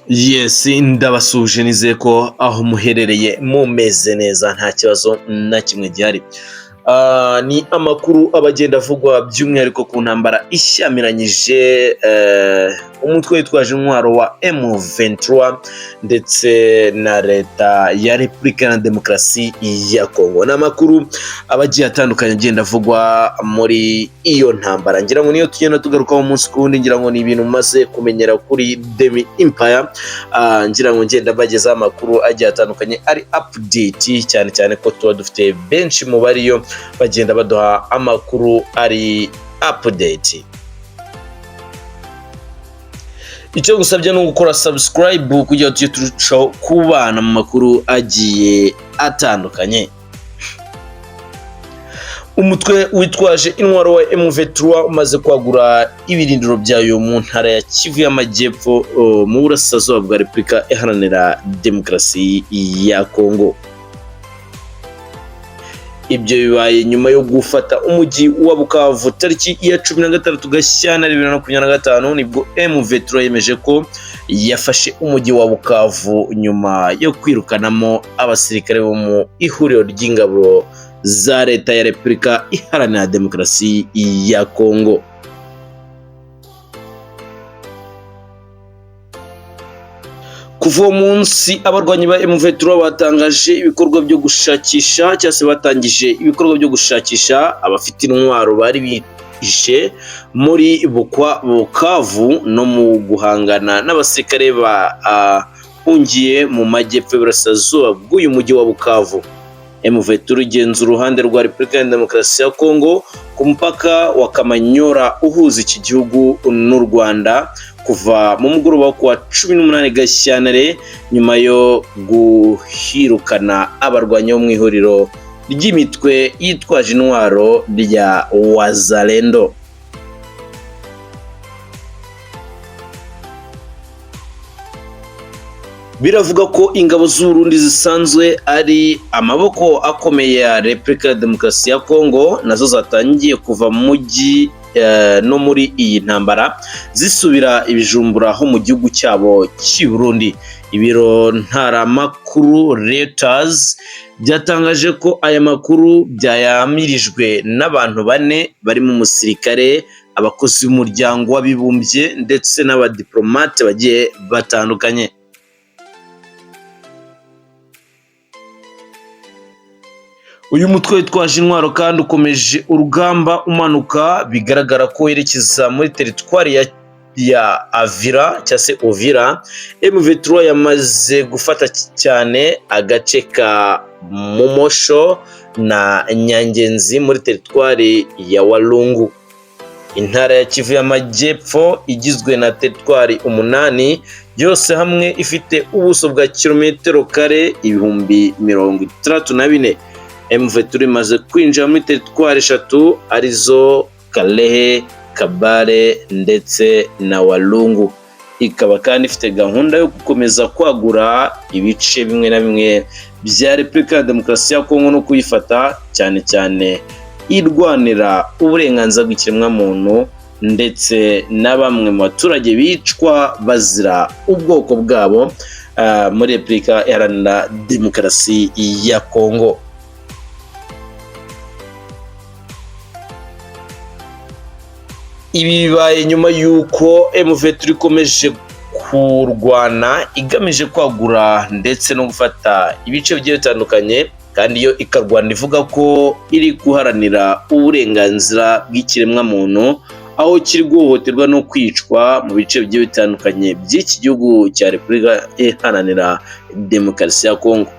Yes, ndabasuhuje, nizeye ko aho muherereye mumeze neza, nta kibazo na kimwe gihari. Ni amakuru aba agenda avugwa by'umwihariko ku ntambara ishyamiranyije umutwe witwaje intwaro wa M23 ndetse na leta ya Repubulika na Demokarasi ya Kongo. Ni amakuru aba agiye atandukanye agenda avugwa muri iyo ntambara. Ngira ngo niyo tugenda tugarukaho umunsi ku wundi, ngira ngo ni ibintu umaze kumenyera kuri Demi Empire. Ngira ngo ngenda mbagezaho amakuru agiye atandukanye ari update, cyane cyane ko tuba dufite benshi mu bariyo bagenda baduha amakuru ari update. Icyo gusabye ni ugukora subscribe kugira ngo tujye turushaho kubana mu makuru agiye atandukanye. Umutwe witwaje intwaro wa M23 umaze kwagura ibirindiro byayo mu ntara ya Kivu y'Amajyepfo, mu burasirazuba bwa Repubulika Iharanira Demokarasi ya Kongo. Ibyo bibaye nyuma yo gufata umujyi wa Bukavu tariki ya 16 Gashyantare 2025, nibwo M23 yemeje ko yafashe umujyi wa Bukavu nyuma yo kwirukanamo abasirikare bo mu ihuriro ry'ingabo za leta ya Repubulika Iharanira Demokarasi ya Kongo. Kuva uwo munsi abarwanyi ba M23 batangaje ibikorwa byo gushakisha, cyangwa se batangije ibikorwa byo gushakisha abafite intwaro bari bihishe muri Bukavu no mu guhangana n'abasirikare bahungiye mu majyepfo y'uburasirazuba bw'uyu mujyi wa Bukavu. M23 igenza uruhande rwa Repubulika ya Demokarasi ya Kongo ku mupaka wa Kamanyora uhuza iki gihugu n'u Rwanda kuva mu mugoroba wo kuwa 18 Gashyantare, nyuma yo guhirukana abarwanyi bo mu ihuriro ry'imitwe yitwaje intwaro rya Wazalendo. Biravuga ko ingabo z'Uburundi zisanzwe ari amaboko akomeye ya Repubulika ya Demokarasi ya Kongo nazo zatangiye kuva mu mujyi no muri iyi ntambara zisubira ibijumbura ho mu gihugu cyabo cy'i Burundi. Ibiro ntaramakuru Reuters byatangaje ko aya makuru byayamirijwe n'abantu bane barimo umusirikare, abakozi b'umuryango w'abibumbye ndetse n'abadiplomate bagiye batandukanye. Uyu mutwe witwaje intwaro kandi ukomeje urugamba umanuka, bigaragara ko werekeza muri teritwari ya Avira cyangwa se Uvira. M23 yamaze gufata cyane agace ka Mumosho na Nyangenzi muri teritwari ya Walungu. Intara ya Kivu y'Amajyepfo igizwe na teritwari 8 yose hamwe ifite ubuso bwa kilometero kare 64,000. M23 imaze kwinjira muri teritwari 3 arizo Kalehe, Kabare ndetse na Walungu. Ikaba kandi ifite gahunda yo gukomeza kwagura ibice bimwe na bimwe bya Repubulika ya Demokarasi ya Kongo no kuyifata, cyane cyane irwanira uburenganzira bw'ikiremwamuntu ndetse na bamwe mu baturage bicwa bazira ubwoko bwabo muri Repubulika Iharanira Demokarasi ya Kongo. Ibi bibaye nyuma y'uko M23 ikomeje kurwana igamije kwagura ndetse no gufata ibice bigiye bitandukanye, kandi yo ikarwana ivuga ko iri guharanira uburenganzira bw'ikiremwamuntu aho kiri guhohoterwa no kwicwa mu bice bigiye bitandukanye by'iki gihugu cya Repubulika Iharanira Demokarasi ya Kongo.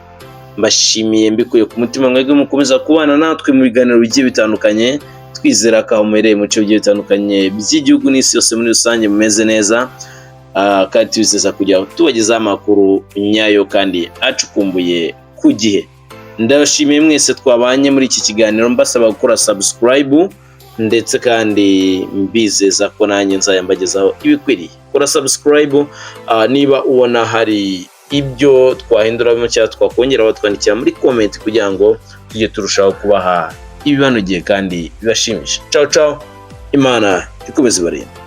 Mbashimiye mbikuye ku mutima mwebwe mukomeza kubana natwe mu biganiro bigiye bitandukanye, twizera ko aho muherereye mu bice bigiye bitandukanye by'igihugu n'isi yose muri rusange mumeze neza, kandi tubizeza kujya tubagezaho amakuru nyayo kandi acukumbuye ku gihe. Ndabashimiye mwese twabanye muri iki kiganiro, mbasaba gukora subscribe ndetse kandi mbizeza ko nanjye nzajya mbagezaho ibikwiriye. Kora subscribe, niba ubona hari ibyo twahinduramo cyangwa twakongera batwandikira muri comment kugira ngo tujye turushaho kubaha ibibanogeye kandi bibashimisha. Ciao ciao, Imana ikomeze ibarinde.